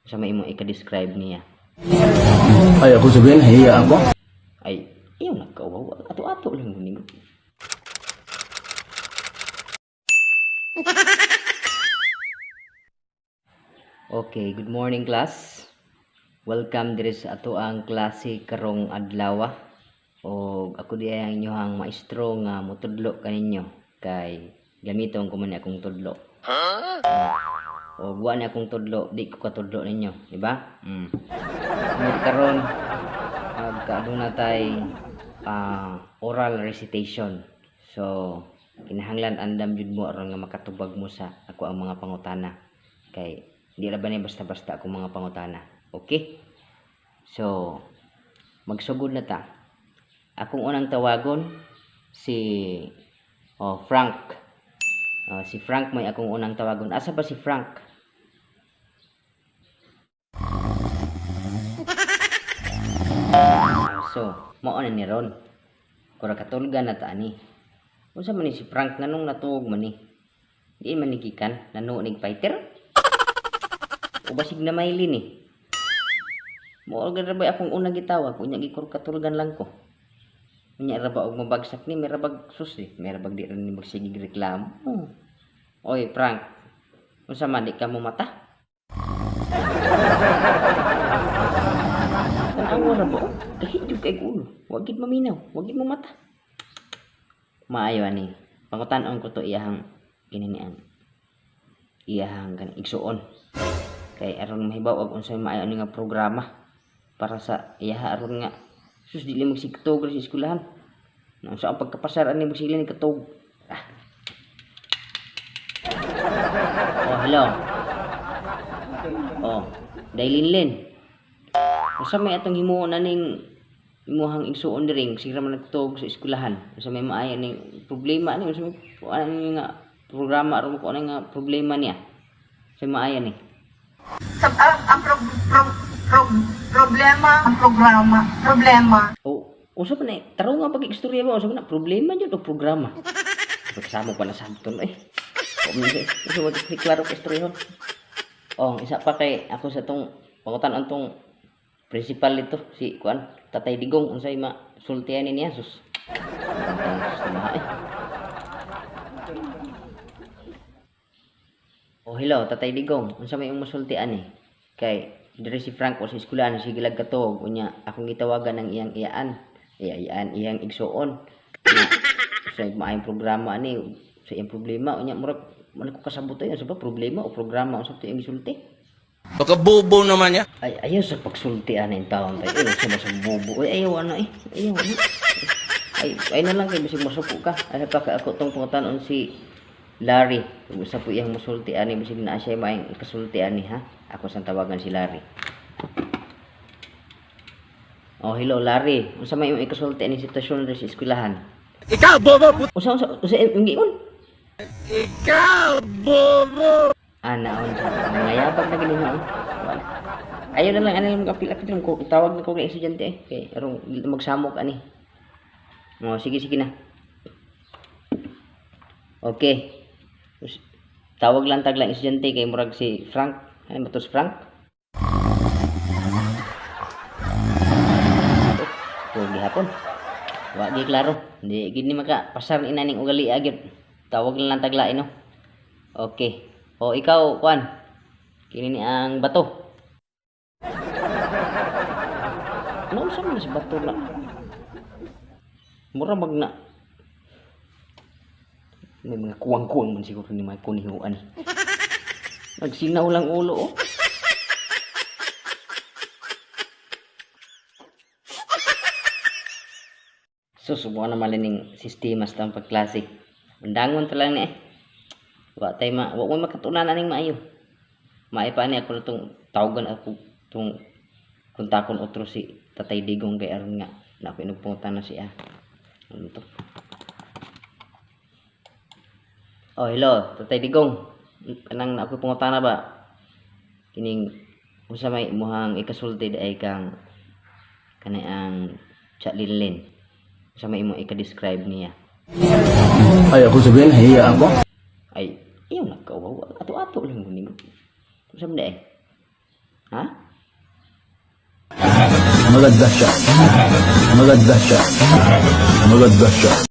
Unsa may imong ika-describe niya? Ay, ako sabihin, hiya ako. Ay, ayaw nagkauwaw. Ato-ato lang gud ni. Okay, good morning, class. Welcome diri sa ato ang klase karong adlaw. Og ako di ay ang inyohang maestro nga motudlo kaninyo kay gamiton ko man ni akong tudlo. Og wa ni akong tudlo, di ko katudlo ninyo, di ba? Ngunit karon magkaaduna tay oral recitation. So kinahanglan andam jud mo aron nga makatubag mo sa ako ang mga pangutana. Kay di ra ba ni basta-basta akong mga pangutana. Okay? So magsugod na ta. Akong unang tawagon si, oh, Frank. Oh, si Frank may akong unang tawagon. Asa ba si Frank? So, mao na ni ron. Kura katulgan na ta ani. Unsa man ni si Frank, nganong natuog man ni? Di man ni gikan nanuo nig fighter? O basig na mailin ni. Mao ra ba akong unang gitawag, unya gikur katulgan lang ko. Unya ra ba og mabagsak ni, may rabag sus eh. May rabag di ra ni magsigig reklamo. Oy Frank, unsa man, di ka mo mata? Tan-awa ra ba oh? Kahit jud kay ulo. Wa gid maminaw, wa gid mo mata. Maayo ani. Pangutan-on ko to iyahang kininian. Iyahang kan igsuon. Kay aron mahibaw og unsay maayo ani nga programa para sa iyaha aron nga sus dili magsigtog ra sa eskwelahan. Na unsa ang pagkapasar ani magsili ni katog. Ah. Oh, hello. Oh, Dailinlin. Unsa may atong himuon aning imuhang igsuon diri sira man nagtog sa eskwelahan? Unsa may maayo ning problema ani? Unsa may ani nga programa aron ko ani nga problema niya? Unsa may maayo ni? Sa, ang problema, ang programa, problema. O unsa pa na tarong nga pag-istorya ba, unsa pa na problema jud o programa? Pagsamo pa na sabton eh. O unsa ba klaro ka istorya? Oh, isa pa kay ako sa tong pangutan-on tong principal nito si kuan Tatay Digong, unsay masultian ni niya sus. Bantay, eh. Oh, hello, Tatay Digong. Unsa may imong masultian ni? Kay diri si Frank o sa eskwelahan sige lag katog, unya akong gitawagan ang iyang iyaan. Iya iyaan iyang igsuon. Unya, sa maayong programa ani sa iyang problema, unya murag man ko kasabot ay unsa ba problema o programa, unsa to iyang gisulti? Baka bobo naman niya. Ay, ayaw sa pagsulti ana in taon tayo. Ayaw sa sa bobo. Ay, ayaw ano eh. Ayaw ano. Ay, ay na lang kay bisag masuko ka. Ay pa ka ako tong pangutan-on si Larry. Kung usa po iyang musulti ani bisag naa siya maayong ikasulti ani ha. Ako sang tawagan si Larry. Oh, hello Larry. Unsa may imong ikasulti ani sitwasyon diri sa eskwelahan? Ikaw, bobo! Unsa unsa unsa imong giingon? Ikaw, bobo! Ana unsa nangayabag na gini mo. Wala. Ayaw na lang ani lang mag-apil-apil ko tawag na ko kay estudyante eh. Kay arong magsamok ani. Oh, sige sige na. Okay. Tawag lang taglang estudyante kay murag si Frank. Ano ba to si Frank? Oh, gihapon. Wa gi klaro. Di gid ni maka pasar ni inaning ugali gyud. Tawag lang taglain no. Okay. O ikaw kuan. Kini ni ang bato. Ano sa man sa bato na? Mura mag na. May mga kuwang-kuwang man siguro ni mga kunihuan. Nagsinaw lang ulo oh. So, subukan naman ning sistema sa taong pagklase. Undangon ta lang ni eh. Wa tay ma, wa mo makatunan aning maayo. Maayo pa ani ako na tong tawagan ako tong kontakon otro si Tatay Digong kay aron nga na ako inugpungutan na siya. Ano to? Oh, hello, Tatay Digong. Kanang na ako pangutana ba? Kining unsa may imuhang ikasulti ay kang kanay ang Chalinlin. Unsa may imong ika-describe niya? Ay, ako sabihin, hiya ako. Ay, ayaw nagkauwaw. Ato-ato lang gud ni. Unsa man eh? Ha? Maganda siya. Maganda siya. Maganda siya.